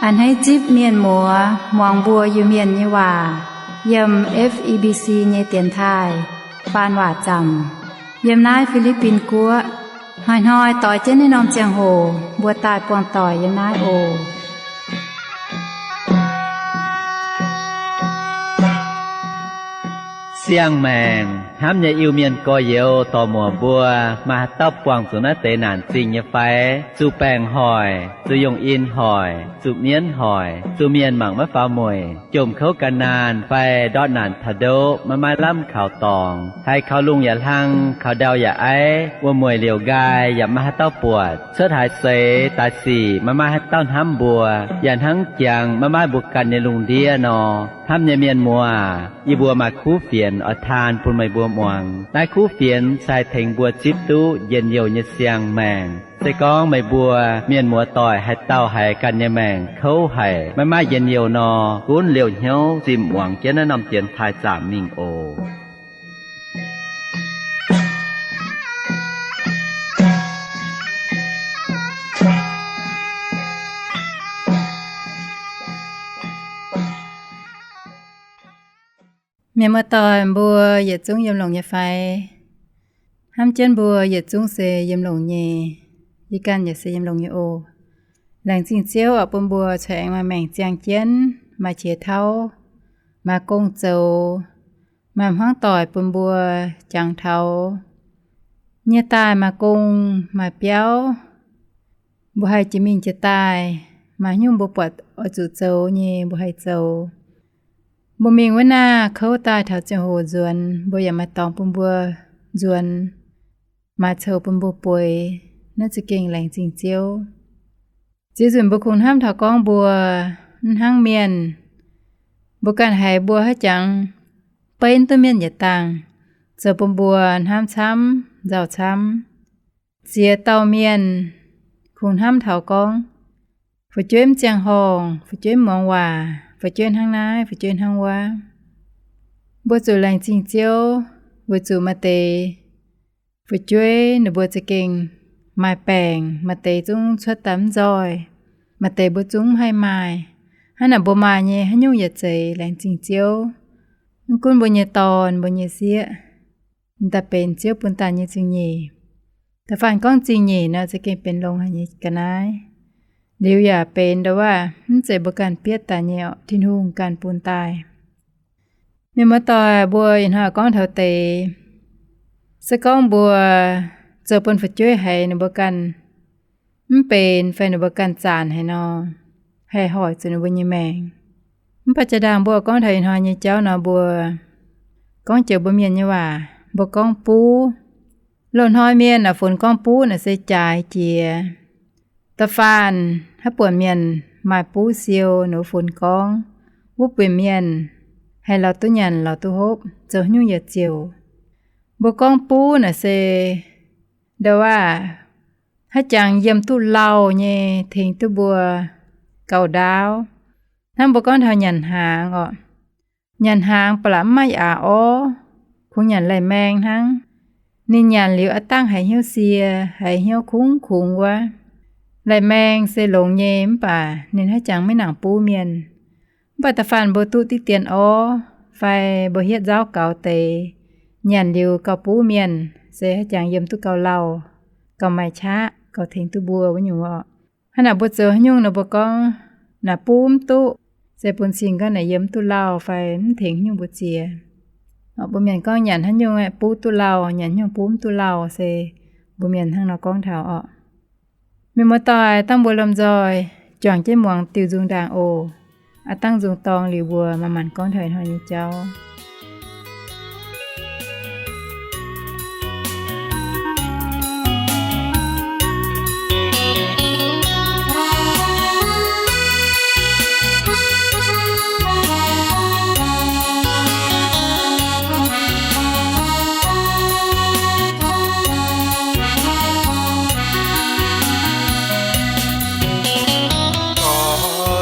A'hneiv zipv mienh muoz muangx mbuo Iu-Mienh nyei waac yiem F E B C nyei dienx taaih faan waac zaamc yiem naaiv Fi^li^bin Guoqv. Hnoi-hnoi doix jienv naaiv norm ziangh hoc mbuo daaih buangh doic yiem naaiv oc. Siang-maengc hnamv nyei Iu-Mienh gorx-youz dorc-muoc mbuo, maaih haaix dauh buangh zuqc naaiv deix naanc zingh nyei fai? Zuqc baengc hoic, zuqc yungh in hoic, zuqc mienv hoic, zuqc mienh mangc maiv faaux mueic, jomc kouv ga'naanh fai ndortv naanc taux ndoqv maiv maaih lamh kaux dorngx, haiz kaux lungh yaac hlang, kaux ndau yaac aiv, wuom-mueic liouc nqaai yaac maiv maaih haaix dauh buatc, cuotv haaix seix daaih sic maiv maaih haaix dauh hnamv mbuo, yaac hnangv jangx maiv maaih mbuo ganh nyei lungh ndiev nor. Hnamv nyei mienh muoz, yie mbuo maaih kuv fienx oix taan bun meih mbuo muangx. Naaiv kuv fienx se haih tengx mbuo zipv duqv njien-youh nyei siang-maengc. Se gorngv meih mbuo mienh muoz-doic haaix dauh haiz ganh nyei maengc kouv haic, maiv maaih njien-youh nor, gunv liouh hnyouv zimh muangx jienv naaiv norm dienx taaih zaamc mingh oc. Mienh muoz-doic mbuo yietc zungv yiem longx nyei fai? Hnamv jienv mbuo yietc zungv se yiem longx nyei. Yie ganh yaac se yiem longx nyei oc. Laengz zingh Ziouv oix bun mbuo corc aengx maaih maengc ziangh jienv, maaih qiex tauv, maaih gong zoux, maaih hmuangv doic bun mbuo jangx taux nyie daaih maaih gong maaih biauv. Mbuo haih jiex mingh jiex daaih, maaih nyungc mbuo buatc oix zuqc zoux nyei mbuo haih zoux. Mbuo mingh wuov naah kouv daaih taux ziangh hoc nzuonx, mbuo yaac maaih dorngx bun mbuo nzuonx, maaih coux bun mbuo bueix. Naaiv za'gengh laengz zingh Ziouv. Ziex nzunc mbuo kungx hnamv taux gorngv mbuo mv hnangv mienh. Mbuo ganh haiz mbuo haiz jangx beiv duqv mienh yietc dangh, zoux bun mbuo hnamv camv nzauh camv. Ziex dauh mienh kungx hnamv taux gorngv fu'jueiv mv ziangh horngh, fu'jueiv mv muangx waac, fu'jueiv hnangv naaiv, fu'jueiv hnangv wuov. Mbuo zuqc laengz zingh Ziouv weic zuqc maaih deix fu'jueiv ninh mbuo za'gengh maaih baengc, maaih deix zungv cuotv daaih mv nzoih, maaih deix mbuo zungv mv haih maaih. Hnangv naaic mbuo maaih nyei haaix nyungc yietc zeiz laengz zingh Ziouv. Mv gunv mbuo nyei dorn, mbuo nyei sieqv, daaih benx Ziouv bun daaih nyei zingh nyeic. Da'faanh gorngv zingh nyeic nor za'gengh benx longx haic nyei ga'naaiv. Liuz yaac benx ndo waac mv zeiz mbuo ganh bietv daaih nyei, Tin-Hungh ganh bun daaih. Mienh muoz-doic mbuo ih hnoi gorngv taux deix, se gorngv mbuo zoux bun fu'jueiv haiz ninh mbuo ganh mv benx fai ninh mbuo ganh zanc haic nor, haih hoic zuqc ninh mbuo nyei maengc. Mv baac jaa-ndaangc mbuo gorngv taux ih hnoi nyei jauv nor, mbuo gorngv joux mbuo mienh nyei waac, mbuo gorngv buv. Loz-hnoi mienh naaic funx gorngv buv naaic se jaaix jiex. Da'faanh haaix buonc mienh maaih buv siou, ninh mbuo funx gorngv wuov buonc mienh haih lorz duqv nyanc lorz duqv hopv, zoux haaix nyungc yietc ziouc. Mbuo gorngv buv naaic se ndo waac haaix jangx yiem duqv lauh nyei tengx duqv mbuo gauh ndaauv. Hnangv mbuo gorngv taux nyanc hnaangx orqc. Nyanc hnaangx ba'laqc mv maaih aax orv, kungx nyanc lai-maeng hnangv. Ninh nyanc liuz a'dangh haiz hnyouv sie, haiz hnyouv kungx-kungx wuov. Lai-maeng se longx nyei mv baac ninh haaix jangx maiv nangc buv mienh. Mv baac da'faanh mbuo duqv diqv dien orv fai mbuo hietv nzauv gaux deix, nyanc liuz gauh buv mienh, se haaix jangx yiem duqv gauh lauh, gauh maaih qaqv, gauh tengx duqv mbuo wuov nyungc orqc. Hnangv naaic mbuo zoux haaix nyungc nor mbuo gorngv naaic buv mv duqv, se bun cing gorngv naaic yiem mv duqv lauh fai mv tengx haaix nyungc mbuo ziex. Mbuo mienh gorngv nyanc haaix nyungc aeqv, buv duqv lauh, nyanc haaix nyungc buv mv duqv lauh, se mbuo mienh hnangv nor gorngv taux orqc. Mienh muoz-doic, dangh mbuo lomh nzoih juangc jienv muangx diuh nzung ndaangc oc. Aav dangh nzung dorng liuz mbuo manc-manc gorngv taux ih hnoi nyei jauv.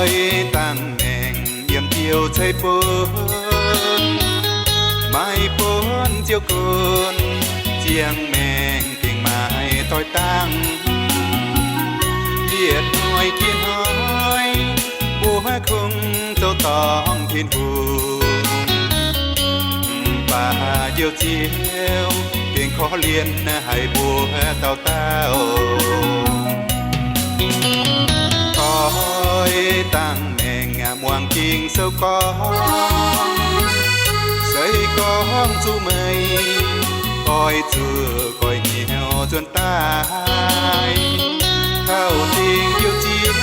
Oix dangh maengc yiem diuh ceix buonc, maiv buonc ziouc gunv, ziangh maengc gengh maiv doix dangh. Yietc hnoi jiex hnoi, maiv kungx zoux dorngc Tin-Hungh. Mv baac Njoux Ziouv gengh korv-lienh haic mbuo dauh dauh. Oix dangh maengc muangx Ging-Sou gorngv, se gorngv zuqc meih oix zuqc goiv hnyouv nzuonx daaih, taux dingc Njoux Ziouv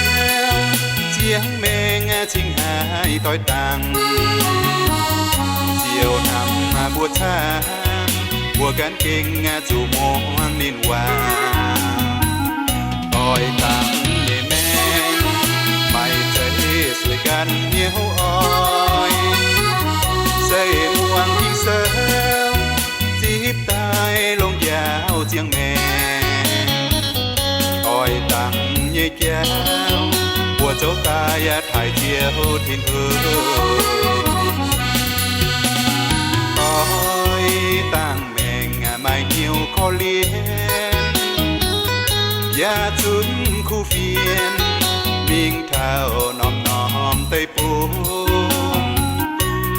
ziangh maengc cingx haih doix dangh. Ziouv hnamv mbuo camv, mbuo ganh gengh zuqc muangx ninh waac. Oix dangh nyei maengc, maaih zeiv sueih ganh hnyouv oix, se muangx Ging-Sou zipv daaih longx njaaux ziangh maengc. Oix dangh nyei jauv, mbuo zoux daaih taaih Ziouv Tin-Hungh. Oix dangh maengc maaih hnyouv korv-lienh, yaac zunc kuv fienx mingh taux norm-norm deic-bung.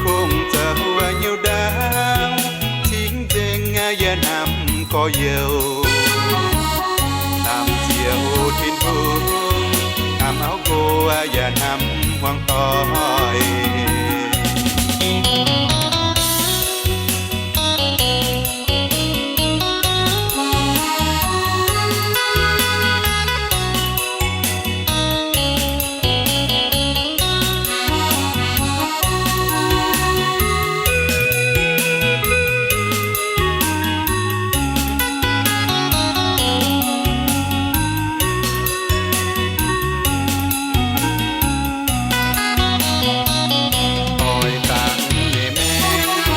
Kungx zoux hnyouv ndaauv, cingx nzengc yaac hnamv gorx-youz, hnamv Ziouv Tin-Hungh, hnamv auv nqox yaac hnamv hmuangv doic. Oix dangh nyei maengc,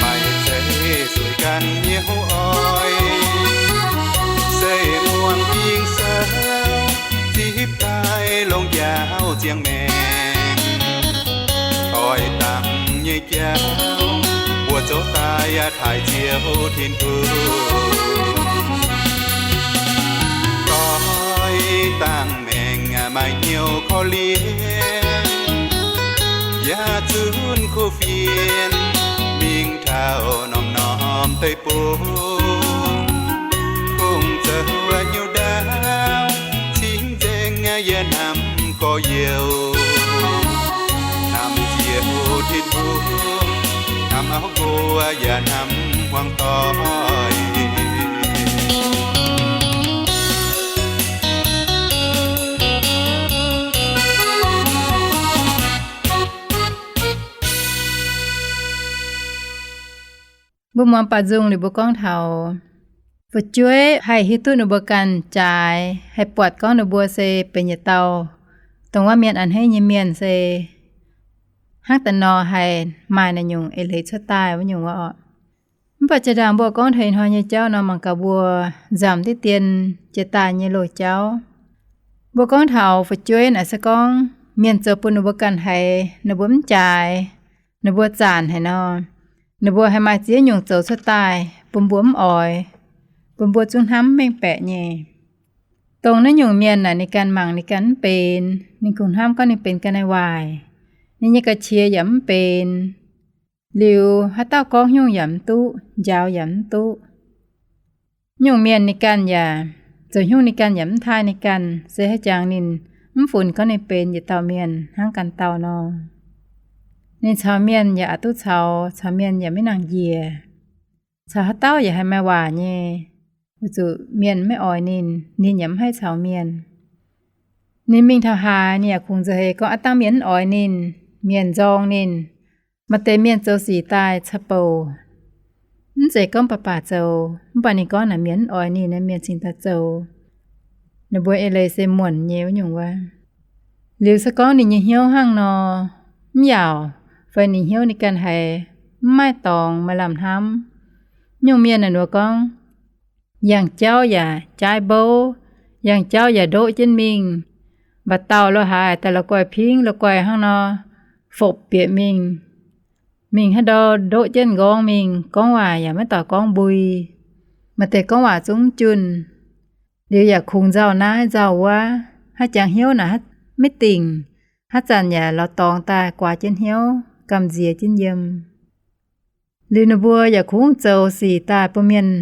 maaih zeiv sueih ganh hnyouv oix, se muangx Ging-Sou zipv daaih longx njaaux ziangh maengc. Oix dangh nyei jauv, mbuo zoux daaih yaac taaih Ziouv Tin-Hungh. Oix dangh maengc maaih hnyouv korv-lienh, yaac zunc kuv fienx mingh taux norm-norm deic-bung. Kungx zoux hnyouv ndaauv, cingx nzengc yaac hnamv gorx-youz, hnamv Ziouv Tin-Hungh, hnamv auv nqox yaac hnamv hmuangv doic. Mbuo muangx baaux nzung liuz mbuo gorngv taux fu'jueiv haih hiuv duqv ninh mbuo ganh jaaix, haih buatc gorngv ninh mbuo se benx yietc dauh dongh wuov mienh a'hneiv nyei mienh se hnangv da'nor haih maaih naaiv nyungc eix leiz cuotv daaih wuov nyungc wuov orqc. Mv baac jiex ndaangc mbuo gorngv taux ih hnoi nyei jauv nor, mangc gaax mbuo nzamc diqv dien jiex daaih nyei loz-jauv. Mbuo gorngv taux fu'jueiv naaic se gorngv mienh zoux bun ninh mbuo ganh haiz ninh mbuo mv jaaix, ninh mbuo zanc haic nor, ninh mbuo haih maaih ziex nyungc zoux cuotv daaih bun mbuo mv oix, bun mbuo zungv hnamv mv mengh baeqc nyei. Dongh naaiv nyungc mienh naaic ninh ganh mangc ninh ganh mv benx, ninh kungx hnamv gorngv ninh benx ga'naaiv waaic, ninh nyei ga'qiex yaac mv benx. Liuz haaix dauh gorngv nyungc yaac mv duqv, njaaux yaac mv duqv. Nyungc mienh ninh ganh yaac zoux nyungc ninh ganh yaac mv taaih ninh ganh, se haaix jangx ninh mv funx gorngv ninh benx yietc dauh mienh hnangv ganh dauh nor. Ninh caux mienh yaac aqc duqv caux, caux mienh yaac maiv nangc njiec. Caux haaix dauh yaac haih maaih waac nyei, weic zuqc mienh maiv oix ninh, ninh yaac mv haih caux mienh. Ninh mingh taux haaix, ninh yaac kungx nzauh heix gorngv aav dangh mienh mv oix ninh, mienh nzorng ninh. Maaih deix mienh zoux sic daaih ca'bouc, mv zeiz gorngv baac baac zoux, mv baac ninh gorngv naaic mienh mv oix ninh, mienh cingx daaih zoux. Ninh mbuo eix leiz se muonc nyei wuov nyungc wuov. Liuz se gorngv ninh nyei hnyouv hnangv nor, mv yaauc, fai ninh hnyouv ninh ganh haiz mv maaih dorngx maaih lamh hnamv. Nyungc mienh naaic ninh mbuo gorngv, yangh jauv yaac jaaiv mbouv, yangh jauv yaac ndoqv jienv mingh. Mba'dauh lo haaix daaih la'guaih pingv la'guaih hnangv nor, fopv bieqc mingh. Mingh haaix ndau ndoqv jienv nqorngv mingh, gorngv waac yaac maiv doic gorngv mbui. Maaih deix gorngv waac zungv mv junh. Liuz yaac kungx nzauh naaiv nzauh wuov, haaix jangx hnyouv naaic maiv dingc. Haaix zanc yaac lorz dorngx daaih guaax jienv hnyouv, gamh nziex jienv yiem. Liuz ninh mbuo yaac kungx zoux sic daaih bun mienh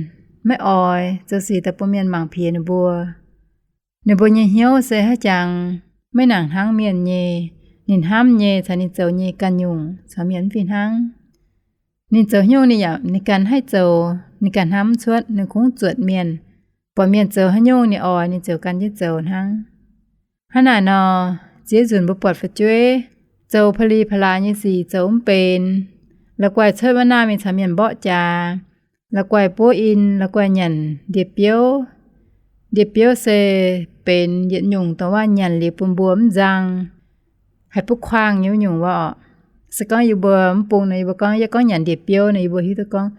maiv oix, zoux sic daaih bun mienh mangc piex ninh mbuo. Ninh mbuo nyei hnyouv se haaix jangx maiv nangc hnangv mienh nyei. Ninh hnamv nyei caux ninh zoux nyei ganh nyungc caux mienh mv fih hnangv. Ninh zoux haaix nyungc ninh yaac ninh ganh haih zoux, ninh ganh hnamv cuotv, ninh kungx zuotc mienh. Buatc mienh zoux haaix nyungc ninh oix, ninh ziouc gan jienv zoux hnangv. Hnangv naaic nor, ziex nzunc mbuo buatc fu'jueiv zoux pa'li pa'laaix nyei sic zoux mv benx, la'guaih cuotv wuov naamh mingh caux mienh mborqv jaax, la'guaih buov in, la'guaih nyanc ndie-biouv. Ndie-biouv se benx yietc nyungc dongh waac nyanc liuz bun mbuo mv nzang, haiz butv kuangh nyei wuov nyungc waac. Se gorngv yie mbuo mv bung nor, yie mbuo gorngv, yie gorngv nyanc ndie-biouv nor, yie mbuo hiuv duqv gorngv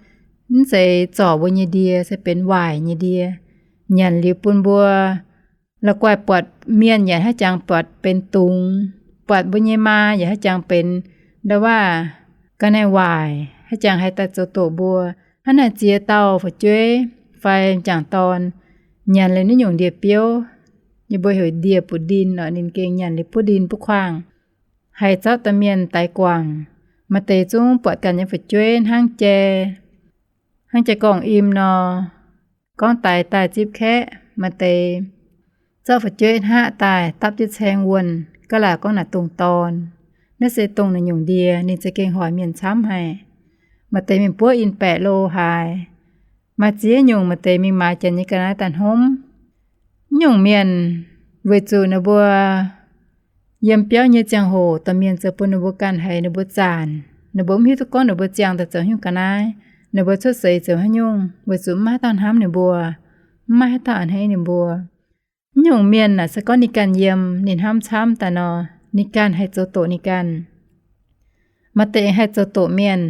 mv zeiz zorc mbuo nyei ndie, se benx waaic nyei ndie. Nyanc liuz bun mbuo, la'guaih buatc mienh yaac haaix jangx buatc benx dungz, buatc mbuo nyei maa yaac haaix jangx benx ndau waac ga'naaiv waaic, haaix jangx haih daaih zoux doqc mbuo. Hnangv naaic ziex dauh fu'jueiv fai m'jangc dorn nyanc liuz naaiv nyungc ndie-biouv, yie mbuo heuc ndie-buv-ndin oc, ninh gengh nyanc liuz buov ndin buov kuangh, haih zorqv daaih mienh daix guangc. Maaih deix zungv buatc ganh nyei fu'jueiv hnangv jai, hnangv jai gorngv im nor, gorngv daix daaih zipv kaeqv. Maaih deix zorqv fu'jueiv hnaqv daaih dapv jienv caeng wuonh, ga'laaic gorngv naaic dongh dorn. Naaiv se dongh naaic nyungc ndie, ninh za'gengh hoic mienh camv haic. Maaih deix mingh buov in baeqc lo haaix. Maaih ziex nyungc maaih deix mingh maaiz janx nyei ga'naaiv daaih hnomv. Nyungc mienh weic zuqc ninh mbuo yiem biauv nyei ziangh hoc dorh mienh zoux bun ninh mbuo ganh haiz ninh mbuo zaanc. Ninh mbuo mv hiuv duqv gorngv ninh mbuo ziangh daaih zoux haaix nyungc ga'naaiv, ninh mbuo cuotv seix zoux haaix nyungc, weic zuqc mv maaih haaix dauh hnamv ninh mbuo, mv maaih haaix dauh a'hneiv ninh mbuo. Mv nyungc mienh naaic se gorngv ninh ganh yiem, ninh hnamv camv daaih nor, ninh ganh haih zoux doqc ninh ganh. Maaih deix haih zoux doqc mienh,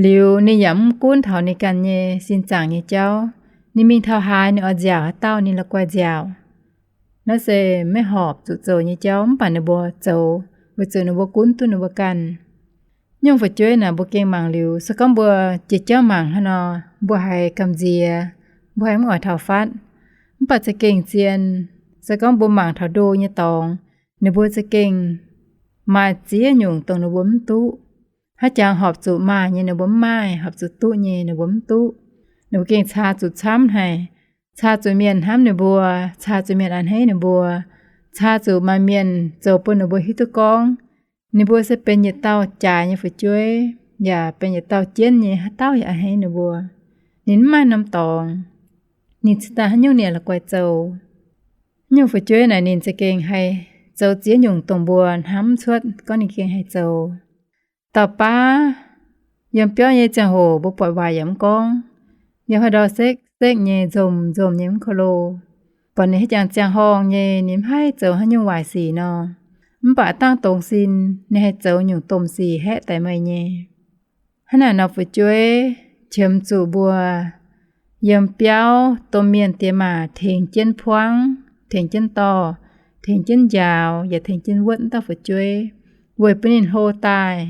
liuz ninh yaac mv gunv taux ninh ganh nyei sin zaangc nyei jauv. Ninh mingh taux haaix ninh oix nziaauc haaix dauh ninh la'guaih nziaauc. Naaiv se maiv horpc zuqc zoux nyei jauv, mv baac ninh mbuo zoux weic zuqc ninh mbuo gunv duqv ninh mbuo ganh. Nyungc fu'jueiv naaic mbuo gengh mangc liuz, se gorngv mbuo jiex jauv mangc hnangv nor, mbuo haiz gamh nziex, mbuo haiz mv oix taux fatv. Mv baac za'gengh zien, se gorngv mbuo mangc taux ndo nyei dorngx, ninh mbuo za'gengh maaih ziex nyungc dongh ninh mbuo mv duqv. Haaix jangx horpc zuqc maaih nyei ninh mbuo mv maaih, horpc zuqc duqv nyei ninh mbuo mv duqv. Ninh mbuo gengh caa zuqc camv haic, caa zuqc mienh hnamv ninh mbuo, caa zuqc mienh a'hneiv ninh mbuo, caa zuqc maaih mienh zoux bun ninh mbuo hiuv duqv gorngv ninh mbuo se benx yietc dauh jaaix nyei fu'jueiv, yaac benx yietc dauh jienv nyei, haaix dauh yaac a'hneiv ninh mbuo. Ninh mv maaih norm dorngx, ninh cingx daaih haaix nyungc ninh la'guaih zoux. Nyungc fu'jueiv naaic ninh za'gengh haih zoux ziex nyungc dongh mbuo hnamv cuotv gorngv ninh gengh haih zoux. Dauh baav yiem biauv nyei ziangh hoc mbuo buatc waaic yaac mv gorngv, yiem haaix ndau sekv-sekv nyei, nzomc-nzomc nyei mv ko lo. Buatc ninh haaix jangx ziangh horngh nyei, ninh mv haih zoux haaix nyungc waaic sic nor, mv baac dangh dongz sin ninh haih zoux nyungc domh sic haeqv daic meih nyei. Hnangv naaic nor fu'jueiv qiemx zuqc mbuo yiem biauv domh mienh diex maac tengx jienv buangv, tengx jienv dorh, tengx jienv njaaux, yaac tengx jienv wuotv dauh fu'jueiv, weic bun ninh hlo daaih,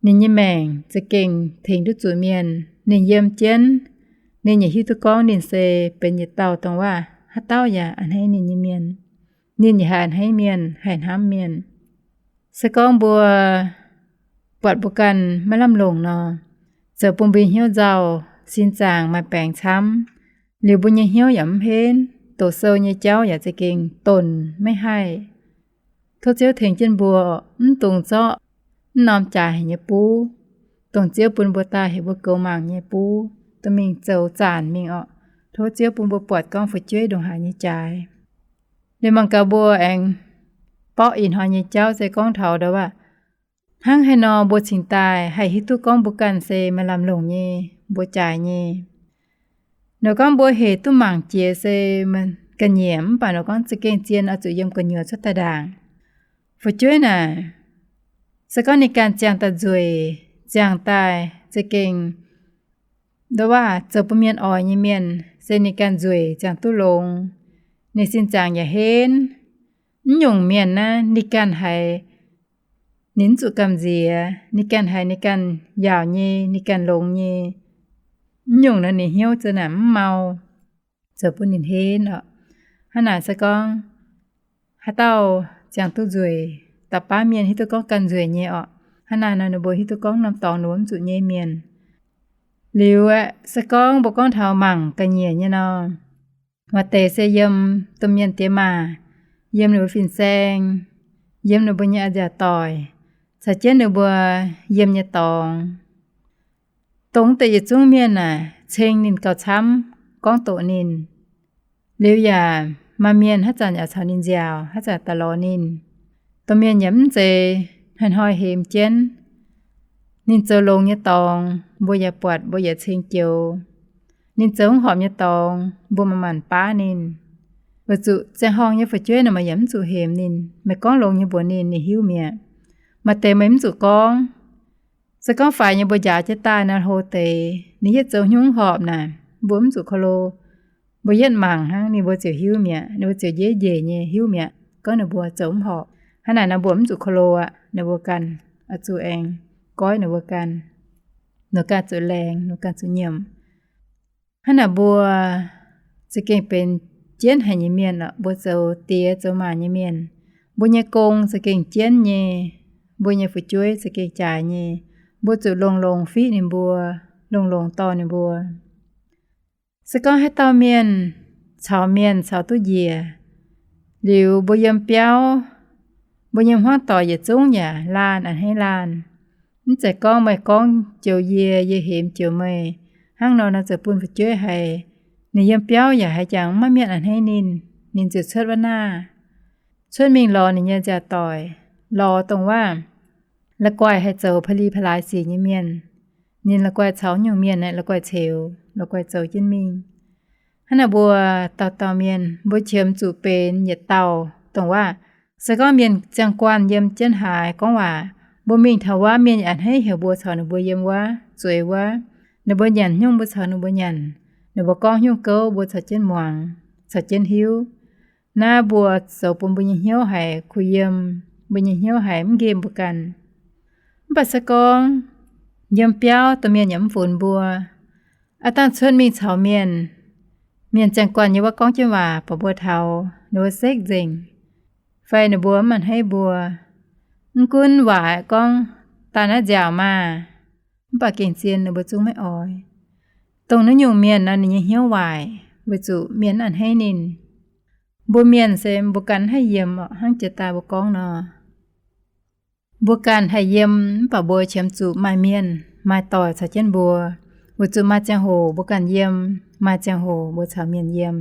ninh nyei maengc za'gengh tengx duqv zuqc mienh. Ninh yiem jienv, ninh yaac hiuv duqv gorngv ninh se benx yietc dauh dongh waac haaix dauh yaac a'hneiv ninh nyei mienh. Ninh yaac haih a'hneiv mienh, haih hnamv mienh. Se gorngv mbuo buatc mbuo ganh maiv lamh longc nor, zoux bun mbuo hnyouv nzauh, sin zaangc maaih baengc camv, liuz mbuo nyei hnyouv yaac mv henv, doqc sou nyei jauv yaac za'gengh donc maiv haih. Tov Ziouv tengx jienv mbuo, mv dungx zorqv mv norm jaaix haic nyei buv, dongh Ziouv bun mbuo daaih heuc mbuo goux mangc nyei buv, dorh mingh zoux zaanc mingh orqc. Tov Ziouv bun mbuo buatc gorngv fu'jueiv ndongc haaix nyei jaaix. Liuz mangc gaax mbuo aengx borqv ih hnoi nyei jauv se gorngv taux ndau waac, hnangv haaix nor mbuo cingx daaih haih hiuv duqv gorngv mbuo ganh se maaih lamh longc nyei, mbuo jaaix nyei. Nor gorngv mbuo hec duqv mangc jiex se ga'nyiec, mv baac nor gorngv za'gengh zien oix zuqc yiem gu'nyuoz cuotv daaih ndaangc. Fu'jueiv naaic, se gorngv ninh ganh ziangh daaih nzueic, ziangh daaih za'gengh ndau waac zoux bun mienh oix nyei mienh, se ninh ganh nzueic ziangh duqv longx, ninh sin zaangc yaac henv. Mv nyungc mienh naaiv ninh ganh haiz ninh mv zuqc gamh nziex, ninh ganh haiz ninh ganh yaauc nyei, ninh ganh longx nyei. Mv nyungc nor ninh hnyouv za'naaic mv mau, zoux bun ninh henv orqc. Hnangv naaic se gorngv haaix dauh ziangh duqv nzueic, da'baav mienh hiuv duqv gorngv ganh nzueic nyei orqc. Hnangv naaic nor ninh mbuo hiuv duqv gorngv norm dorngx ninh mbuo mv zuqc nyei mienh. Liuz aeqv, se gorngv mbuo gorngv taux mangc ga'nyiec nyei nor, maaih deix se yiem domh mienh diex maac, yiem ninh mbuo fin-saeng, yiem ninh mbuo nyei a'nziaauc doic, caux jienv ninh mbuo yiem nyei dorngx. Dongh deix yietc zungv mienh naaic ceng ninh gauh camv, gorngv doqc ninh. Liuz yaac maaih mienh haaix zanc yaac caux ninh nziaauc, haaix zanc daaih lorz ninh. Domh mienh yaac mv zeiz hnoi-hnoi hemx jienv. Ninh zoux longx nyei dorngx mbuo yaac buatc, mbuo yaac ceng joux. Ninh zoux mv horpc nyei dorngx mbuo manc-manc baav ninh. Weic zuqc ziangh horngh nyei fu'jueiv naaic meih yaac mv zuqc hemx ninh. Meih gorngv longx nyei mbuox ninh, ninh hiuv mi'aqv. Maaih deix meih mv zuqc gorngv. Se gorngv faix nyei mbuo njaaux jienv daaih nor, hlo deix ninh yietv zoux haaix nyungc mv horpc naaic, mbuo mv zuqc ko lo. Mbuo yietv mangc hnangv ninh mbuo ziouc hiuv mi'aqv. Ninh mbuo ziouc njiec njiec nyei hiuv mi'aqv gorngv ninh mbuo zoux mv horpc. Hnangv naaic nor mbuo mv zuqc ko lo aqv. Ninh mbuo ganh oix zuqc aengx goiv ninh mbuo ganh, ninh ganh zuqc laengz, ninh ganh zuqc nyiemc. Hnangv naaic mbuo za'gengh benx jienv haic nyei mienh oc. Mbuo zoux diex zoux maac nyei mienh, mbuo nyei gong za'gengh jienv nyei, mbuo nyei fu'jueiv za'gengh jaaix nyei. Mbuo zuqc longx-longx fiqv ninh mbuo, longx-longx dorh ninh mbuo. Se gorngv haaix dauh mienh caux mienh caux duqv njiec, liuz mbuo yiem biauv, mbuo nyei hmuangv doic yietc zungv yaac laanh a'hneiv laanh. Mv zeiz gorngv meih gorngv joux yie, yie hemx joux meih. Hnangv nor nor ziouc bun fu'jueiv haiz ninh yiem biauv yaac haiz jangx maiv mienh a'hneiv ninh, ninh ziouc cuotv wuov naah, cuotv mingh lorz ninh nyei nziaauc doic, lorz dongh waac la'guaih haih zoux pa'li pa'laaix sic nyei mienh. Ninh la'guaih caux nyungc mienh aeqv, la'guaih ceux, la'guaih zoux jienv mingh. Hnangv naaic mbuo dauh dauh mienh mbuo qiemx zuqc benx yietc dauh dongh waac, se gorngv mienh ziangh guanh yiem jienv haaix gorngv waac, mbuo mingh taux wuov mienh yaac a'hneiv heuc mbuo caux ninh mbuo yiem wuov zueiz wuov. Ninh mbuo nyanc nyungc mbuo caux ninh mbuo nyanc, ninh mbuo gorngv nyungc gouv mbuo caux jienv muangx, caux jienv hiuv. Naaiv mbuo zoux bun mbuo nyei hnyouv haiz kuh yiem, mbuo nyei hnyouv haiz mv nqemh mbuo ganh. Mv baac se gorngv yiem biauv domh mienh yaac mv funx mbuo, aav dangh cuotv mingh caux mienh, mienh ziangh guanh nyei wuov gorngv jienv waac baac mbuo taux ninh mbuo sekv nzengc, fai ninh mbuo mv a'hneiv mbuo. Mv gunv waac gorngv daaih naaiv nziaauc maah, mv baac gengh zien ninh mbuo zungv maiv oix. Dongh naaiv nyungc mienh nor ninh nyei hnyouv waaic weic zuqc mienh mv a'hneiv ninh. Mbuo mienh se mbuo ganh haih yiem hnangv jiex daaih mbuo gorngv nor. Mbuo ganh haih yiem mv baac mbuo qiemx zuqc maaih mienh, maaih doic caux jienv mbuo, weic zuqc maaih ziangh hoc mbuo ganh yiem, maaih ziangh hoc mbuo caux mienh yiem.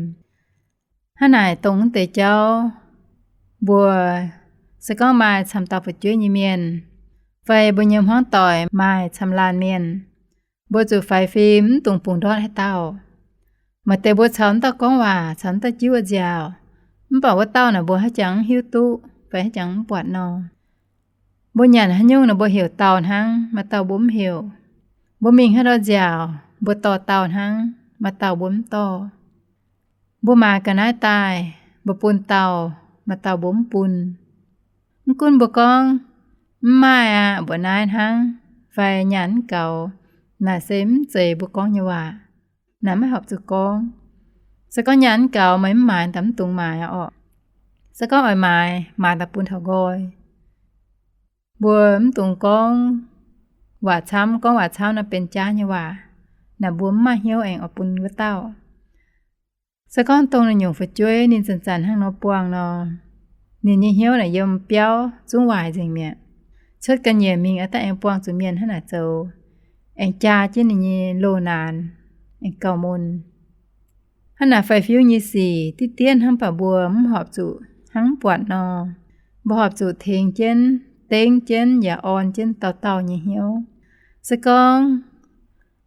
Hnangv naaic dongh wuov deix jauv, mbuo se gorngv maaih camv dauh fu'jueiv nyei mienh, fai mbuo nyei hmuangv doic maaih camv laanh mienh, mbuo zuqc faix fim mv dungx bungx ndortv haaix dauh. Maaih deix mbuo caux wuov dauh gorngv waac, caux wuov dauh jiuv wuov nziaauc, mv baac wuov dauh naaic mbuo haaix jangx mv hiuv duqv fai haaix jangx mv buatc nor. Mbuo nyanc haaix nyungc naaic mbuo heuc dauh hnangv, maaih dauh mbuo mv heuc. Mbuo mingh haaix ndau nziaauc mbuo dorh dauh hnangv, maaih dauh mbuo mv dorh. Mbuo maaiz ga'naaiv daaih mbuo bun dauh, maaih dauh mbuo mv bun. Mv gunv mbuo gorngv, mv maaih aqv, mbuoqc naaiv hnangv, fai nyaanh mv gaux, naaic se mv zeiz mbuo gorngv nyei waac. Naaic maiv horpc zuqc gorngv. Se gorngv nyaanh mv gaux meih mv maaiz daaih mv dungx maaiz orqc. Se gorngv oix maaiz, maaiz daaih bun taux nqoi. Mbuo mv dungx gorngv waac camv, gorngv waac camv naaic benx jaav nyei waac. Naaic mbuo mv maaih hnyouv aengx oix bun wuov dauh. Se gorngv dongh naaiv nyungc fu'jueiv ninh zanc-zanc hnangv nor buangh nor, ninh nyei hnyouv naaic yiem biauv zungv waaic nzengc mi'aqv. Cuotv ga'nyiec mingh aqv, daaih aengx buangh zuqc mienh hnangv naaic zoux, aengx jaa jienv ninh nyei loz-naanx, aengx gauh mun. Hnangv naaic faix-fiuv nyei sic diqv dienv hnangv baac mbuo mv horpc zuqc hnangv mv buatc nor. Mbuo horpc zuqc tengx jienv, dengv jienv yaac orn jienv dauh dauh nyei hnyouv. Se gorngv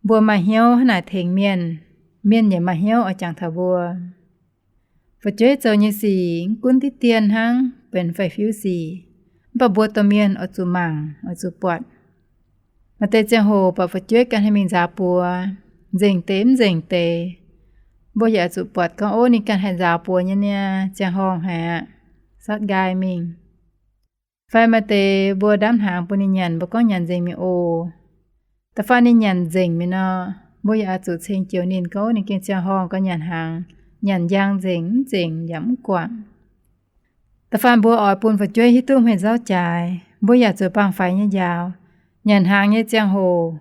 mbuo maaih hnyouv hnangv naaic tengx mienh, mienh yaac maaih hnyouv oix jangx taux mbuo. Fu'jueiv zoux nyei sic mv gunv diqv dienv hnangv benx faix-fiuv sic, mv baac mbuo domh mienh oix zuqc mangc, oix zuqc buatc. Maaih deix ziangh hoc buatc fu'jueiv ganh haih mingh nzaaux buoz, nzengc deix mv nzengc deix. Mbuo yaac oix zuqc buatc gorngv, ov, ninh ganh haih nzaaux buoz nyei niaa, ziangh horngh haic aqv, satv nqaai mingh. Fai maaih deix mbuo ndamv hnaangx bun ninh nyanc, mbuo gorngv nyanc nzengc mi'aqv oc. Da'faanh ninh nyanc nzengc mi'aqv nor, mbuo yaac oix zuqc ceng joux ninh gorngv, ninh gengh ziangh horngh gauh nyanc hnaangx, nyanc njang nzengc mv nzengc yaac mv guangc. Da'faanh mbuo oix bun fu'jueiv hiuv duqv hmei nzauv jaaix, mbuo yaac zuqc baengh faix nyei njaaux. Nyanc hnaangx nyei ziangh hoc,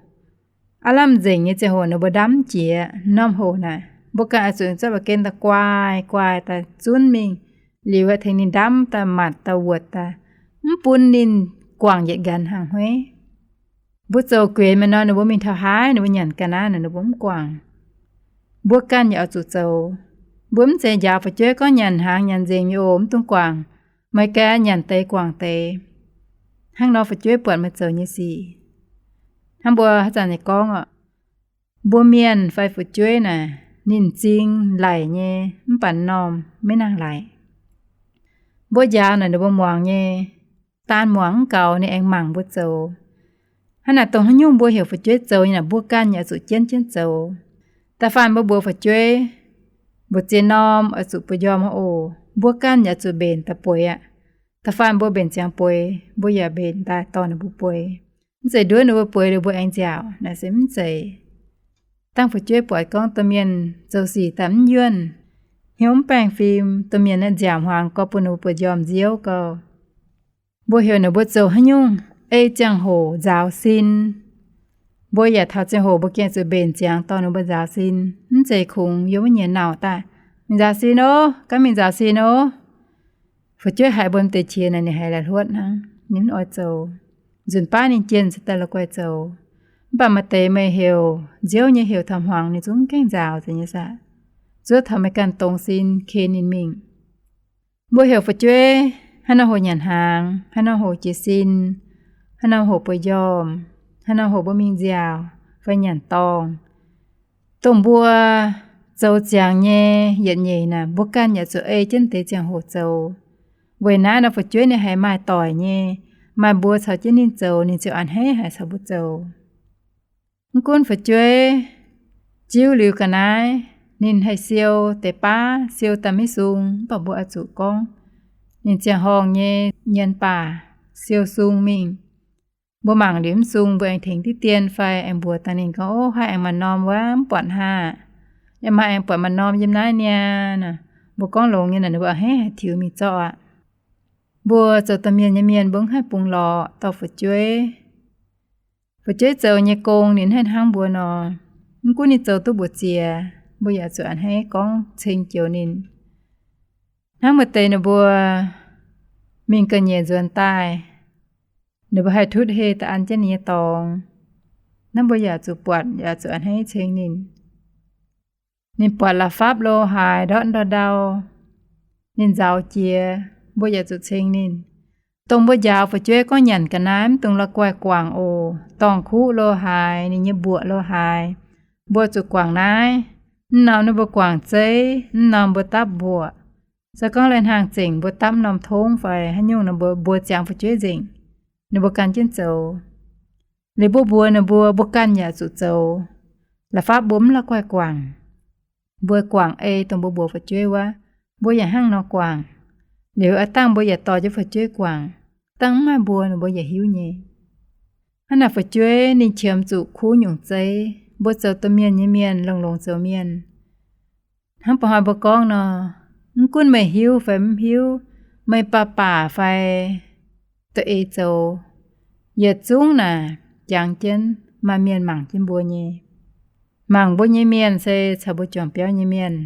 aav lamh nzengc nyei ziangh hoc ninh mbuo ndamv mv jiex. Norm hoc naaic mbuo ganh oix zuqc zorqv ba'gen daaih guaaih guaaih daaih zunv mingh, liuz aeqv, tengx ninh ndamv daaih, matc daaih, wuotc daaih, mv bun ninh guangc yietc nqanx hnaangx hueiv. Mbuo zoux guenx meih nor, ninh mbuo mingh taux haaix, ninh mbuo nyanc ga'naaiv naaic ninh mbuo mv guangc. Mbuo ganh yaac oix zuqc zoux. Mbuo mv zeiz njaaux fu'jueiv gorngv nyanc hnaangx nyanc nzengc nyei oc, mv dungx guangc. Meih ganh nyanc deix guangc deix. Hnangv nor fu'jueiv buatc meih zoux nyei sic. Hnangv mbuo haaix zanc nyei gorngv oc, mbuo mienh fai fu'jueiv naaic, ninh m'zing laic nyei, mv baac m'normh maiv nangh laic. Mbuo njaaux naaic ninh mbuo muangx nyei, daan muangx mv gaux ninh aengx mangc mbuo zoux. Hnangv naaic dongh haaix nyungc mbuo heuc fu'jueiv zoux nyei naaic, mbuo ganh yaac zuqc jienv jienv zoux. Da'faanh mbuo mbuox fu'jueiv, mbu'ziex norm oix zuqc buoz-njormh oc, mbuo ganh yaac zuqc mbenc daaih bueix aqv. Da'faanh mbuo mbenc ziangx bueix, mbuo yaac mbenc daaih dorh ninh mbuo bueix. Mv zeiz nduov ninh mbuo bueix liuz mbuo aengx nziaauc, naaic se mv zeiz. Dangh fu'jueiv buatc gorngv domh mienh zoux sic daaih mv yuonh, hnyouv mv baengh fim, domh mienh naaiv nziaauc hmuangx gorx bun ninh mbuo buoz-njormh nziouv gau. Mbuo heuc ninh mbuo zoux haaix nyungc ei ziangh hoc nzaaux sin. Mbuo yaac taux ziangh hoc mbuo gengh zuqc mbenc ziangx dorh ninh mbuo nzaaux sin. Mv zeiz kungx yiem wuov nyiex nauc daaih, mingh nzaaux sin oc, gaanv mingh nzaaux sin oc. Fu'jueiv haiz mbuo m'deix qiex naaic ninh haiz la'hluotv hnangv, ninh mv oix zoux. Nzunc baav ninh jienh se daaih la'guaih zoux. Mv baac maaih deix meih heuc nziouv nyei heuc taux hmuangx ninh zungv mv gaengh nzaaux zeiz nyei saah. Zuov taux meih ganh dongz sin ken ninh mingh. Mbuo heuc fu'jueiv haaix norm hoc nyanc hnaangx, haaix norm hoc jiez sin, haaix norm hoc buoz njormh, haaix norm hoc mbuo mingh nziaauc fai nyanc dorngh. Dongh mbuo zoux ziangx nyei yietc nyeic naaic, mbuo ganh yaac zuqc ei jienv deix ziangh hoc zoux. Weic naaiv nor fu'jueiv ninh haiz maaih doic nyei, maaih mbuo caux jienv ninh zoux, ninh ziouc a'hneiv haic caux mbuo zoux. Mv gunv fu'jueiv jiuv liuz ga'naaiv, ninh haih siou deix baav, siou daaih maiv sung, mv baac mbuo oix zuqc gorngv ninh ziangh horngh nyei nyienz baac siou sung mingh. Mbuo mangc liuz mv sung, mbuo aengx tengx diqv dien fai aengx mbuox dangh ninh gorngv, Ov, haaix aengx maaih norm wuov, mv buatc haav. Yaac maaih aengx buatc maaih norm yiem naaiv niaa. Mbuo gorngv longx nyei naaic, ninh mbuo a'hneiv haic tiux mingh zorqv aqv. Mbuo zoux domh mienh nyei mienh mbuo mv haih bungx lorqc dorh fu'jueiv. Fu'jueiv zoux nyei gong ninh haih hnangv mbuo nor. Mv gunv ninh zoux duqv mbu'ziex, mbuo yaac zuqc a'hneiv gorngv ceng joux ninh. Hnangv maaih deix ninh mbuo mingh ga'nyiec nzuonx daaih, ninh mbuo haih tutv heh daaih an jienv ninh nyei dorngx. Naaiv mbuo yaac zuqc buatc, yaac zuqc a'hneiv ceng ninh. Ninh buatc la'fapv lo haaix, ndortv ndau-ndau, ninh nzaaux jiex, mbuo yaac zuqc ceng ninh. Dongh mbuo njaaux fu'jueiv gorngv nyanc ga'naaiv mv dungx la'guaih guangc oc. Dorngh kuv lo haaix, ninh nyei mbuoqc lo haaix, mbuo zuqc guangc naaiv. Mv norm ninh mbuo guangc zeiv, mv norm mbuo dapv mbuoqc. Se gorngv lai-hnaangx zengc mbuo dapv norm tongv fai haaix nyungc nor, mbuo mbuox ziangx fu'jueiv nzengc, ninh mbuo gan jienv zoux. Liuz mbuo mbuox ninh mbuo, mbuo ganh yaac zuqc zoux. La'fapv mbuo mv la'guaih guangc. Mbuo guangc ei dongh mbuo mbuox fu'jueiv wuov, mbuo yaac hnangv nor guangc. Liuz aav dangh mbuo yaac dorh jienv fu'jueiv guangc. Dangh mv maaih mbuo, ninh mbuo yaac hiuv nyei. Hnangv naaic fu'jueiv ninh qiemx zuqc kuv nyungc zeiv. Mbuo zoux domh mienh nyei mienh, longx-longx zoux mienh. Hnangv ba'hnoi mbuo gorngv nor, mv gunv meih hiuv fai mv hiuv, meih baac baac fai doqc eix zoux, yietc zungv naaic jangx jienv maaih mienh mangc jienv mbuo nyei. Mangc mbuo nyei mienh se caux mbuo juangc biauv nyei mienh,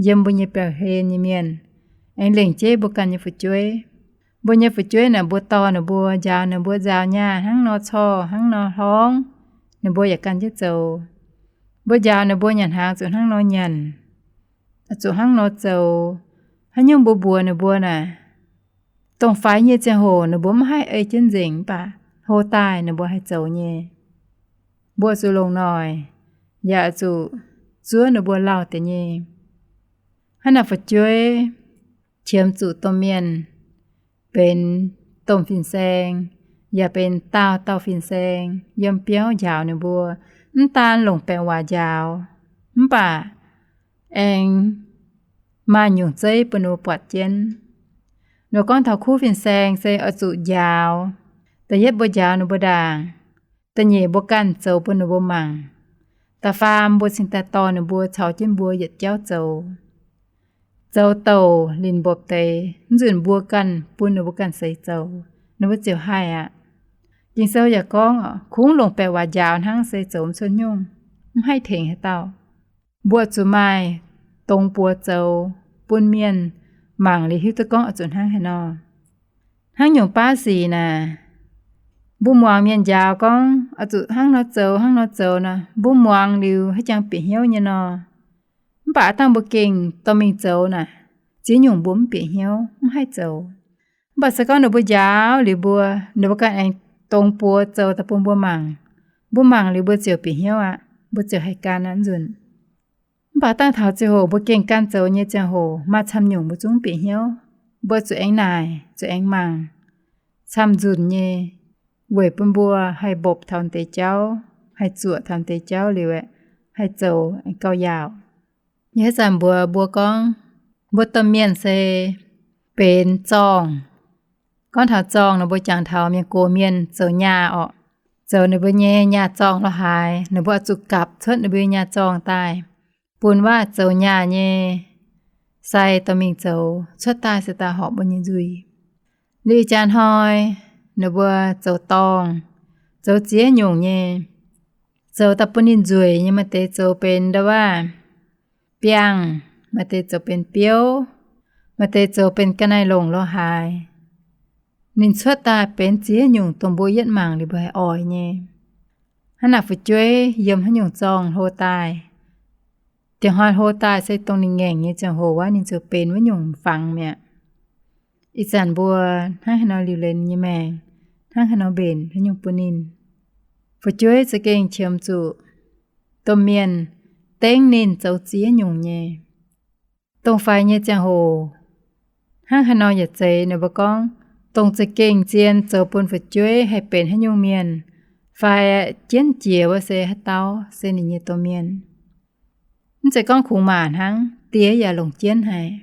yiem mbuo nyei biauv-hlen nyei mienh, aengx lengc jeiv mbuo ganh nyei fu'jueiv. Mbuo nyei fu'jueiv naaic, mbuo dorh ninh mbuo, njaaux ninh mbuo nzaaux nyaah hnangv nor corc, hnangv nor hlorngv, ninh mbuo yaac gan jienv zoux. Mbuo njaaux ninh mbuo nyanc hnaangx zuqc hnangv nor nyanc, zuqc hnangv nor zoux. Haaix nyungc mbuo mbuox ninh mbuo naaic, dongh faix nyei ziangh hoc ninh mbuo mv haih ei jienv nzengc, mv baac hlo daaih ninh mbuo haih zoux nyei. Mbuo zuqc longc noic, yaac zuqc zuov ninh mbuo lauh deix nyei. Hnangv naaic fu'jueiv qiemx zuqc domh mienh benx domh fin-saeng, yaac benx daauh dauh fin-saeng yiem biauv njaaux ninh mbuo. Mv daan longc baengc waac njaaux, mv baac aengx maaih nyungc zeiv bun ninh mbuo buatc jienv. Ninh mbuo gorngv taux kuv fin-saeng se oix zuqc njaaux. Da'yietv mbuo njaaux ninh mbuo ndaangc, da'nyeic mbuo ganh zoux bun ninh mbuo mangc, da'faam mbuo cingx daaih dorh ninh mbuo caux jienv mbuo yietc jauv zoux. zoux douc linc mbopv deix, mv nzunc mbuo ganh bun ninh mbuo ganh seix zoux, ninh mbuo ziouc haih aqv. Ging-Sou yaac gorngv, kungx longc baeqc waac njaaux hnangv se zoux mv cuotv nyungc, mv haih tengx haaix dauh. Mbuo zuqc maaih dongz buoz zoux bun mienh mangc liuz hiuv duqv gorngv oix zuqc hnangv haaix nor. Hnangv nyungc baav sic naaic, mbuo muangx mienh njaaux gorngv oix zuqc hnangv nor zoux, hnangv nor zoux nor, mbuo muangx liuz haaix jangx bieqc hnyouv nyei nor. Mv baac aav dangh mbuo gengh dorh mingh zoux naaic, ziex nyungc mbuo mv bieqc hnyouv, mv haih zoux. Mv baac se gorngv ninh mbuo njaaux liuz mbuo, ninh mbuo ganh aengx dongz buoz zoux daaih bun mbuo mangc, mbuo mangc liuz mbuo ziouc bieqc hnyouv aqv, mbuo ziouc haih gan aqv nzunc. Mv baac dangh taux ziangh hoc mbuo gengh gan zoux nyei ziangh hoc, maaih camv nyungc mbuo zungv bieqc hnyouv. Mbuo zuqc aengx naaic, zuqc aengx mangc camv nzunc nyei, weic bun mbuo haih mbopv taux deix jauv, haih zuoqc taux deix jauv liuz aeqv, haih zoux gauh yaauc. Yie haaix zanc mbuox mbuo gorngv, mbuo domh mienh se benx zorngh. Gorngv taux zorngh, ninh mbuo jangx taux mienh gox mienh zoux nyaah orqc, zoux ninh mbuo nyei nyaah zorngh lorz haaix, ninh mbuo oix zuqc gapv cuotv ninh mbuo nyei nyaah zorngh daaih, bun waac zoux nyaah nyei sai dorh mingh zoux, cuotv daaih se daaih horpc mbuo nyei nzuih. Liuz ih jaax hnoi, ninh mbuo zoux dorngh, zoux ziex nyungc nyei. Zoux daaih bun ninh nzueic nyei, maaih deix zoux benx nda'waav biangh, maaih deix zoux benx biouv, maaih deix zoux benx ga'naaiv-longc lorz haaix. Ninh cuotv daaih benx ziex nyungc dongh mbuo yietv mangc liuz mbuo haih oix nyei. Hnangv naaic fu'jueiv yiem haaix nyungc zorngh hlo daaih, diex hnoi hlo daaih se dongh ninh ngaengc nyei ziangh hoc wuov ninh ziouc benx wuov nyungc fangx mi'aqv. Ih zanc mbuo hnangv haaix nor liuc lenz nyei maengc, hnangv haaix nor mbenc haaix nyungc bun ninh. Fu'jueiv za'gengh qiemx zuqc domh mienh dengv ninh zoux ziex nyungc nyei. Dongh faix nyei ziangh hoc, hnangv haaix nor yaac zeiz ninh mbuo gorngv, dongh za'gengh zien zoux bun fu'jueiv haih benx haaix nyungc mienh, fai jienv jiex wuov se haaix dauh se ninh nyei domh mienh. Mv zeiz gorngv kungx maac hnangv, die yaac longc jienv haic.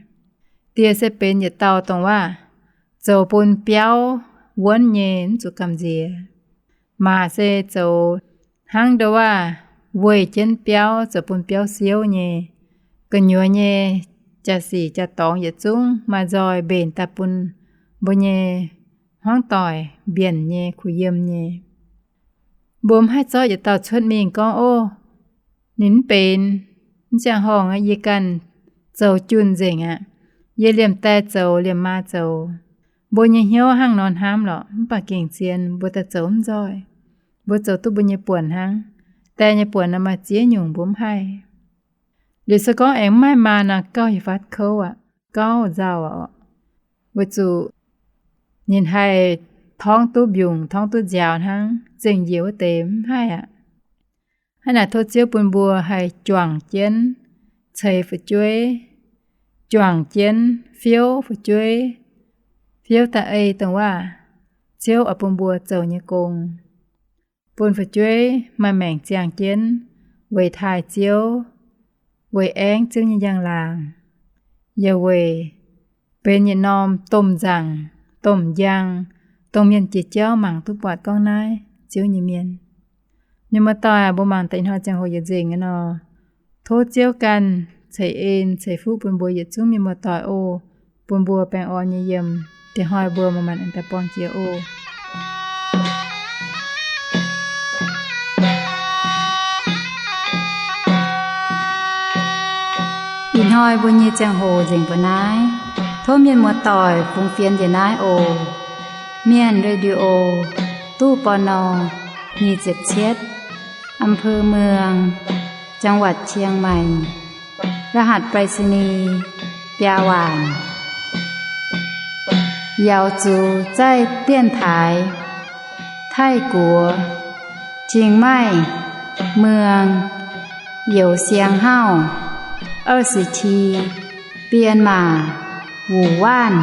Die se benx yietc dauh dongh waac zoux bun biauv wuonv nyei, mv zuqc gamh nziex. Maac se zoux hnangv nda'waav weih jienv biauv, zoux bun biauv siouv nyei. Gu'nyuoz nyei jaa-sic jaa-dorngx yietc zungv maaih nzoih mbenc daaih bun mbuo nyei hmuangv doic mbienc nyei, kuh yiem nyei. Mbuo mv haih zorqv yietc dauh cuotv mingh gorngv, Ov, ninh mv benx, mv ziangh horngh aqv, yie ganh zoux junh nzengc aqv. Yie liemh die zoux, liemh maa zoux. Mbuo nyei hnyouv hnangv nor hnamv lorqc, mv baac gengh zien mbuo daaih zoux mv nzoih. Mbuo zoux duqv mbuo nyei buonc hnangv. Die nyei buonc nor maaih ziex nyungc mbuo mv haih. Liuz se gorngv aengx mv maaih maa nor gauh yietc fatv kouv aqv, gauh nzauh aqv. Weic zuqc ninh haih torngv duqv mbiungc, torngv duqv nziaaux hnangv, zengc njiec wuov deix mv haih aqv. Hnangv naaic tov Ziouv bun mbuo haih juangc jienv ceix fu'jueiv, juangc jienv fiouv fu'jueiv, fiouv daaih ei dongh waac Ziouv oix bun mbuo zoux nyei gong, bun fu'jueiv maaih maengc ziangh jienv weic taaih Ziouv, weic aengv Ziouv nyei njang-laangc, yaac weic benx yietc norm domh nzaangc, domh njang, dongh mienh jiex jauv mangc duqv buatc gorngv naaiv Ziouv nyei mienh. Mienh muoz-doic, mbuo mangc deix ih hnoi ziangh hoc yietc nzengc aqv nor, tov Ziouv ganh ceix en ceix fuqv bun mbuo yietc zungv mienh muoz-doic oc. Bun mbuo baengh orn nyei yiem. Diex hnoi mbuo manc-manc aengx daaih buangh jiex oc. Ih hnoi mbuo nyei ziangh hoc nzengc mbuo naaiv. Tov mienh muoz-doic fungx fienx njiec naaiv oc. Mienh Radio, ตู้ ปณ. nyic ziepc cietv, อำเภอเมือง จังหวัดเชียงใหม่ รหัสไปรษณีย์ biaa waanc. เหยาจือใจ้เตี้ยนถาย ไท่กัว เชียงใหม่ เมือง เหยาเซียงเฮ้า เอ้อสิที เปียนหม่า หมู่บ้าน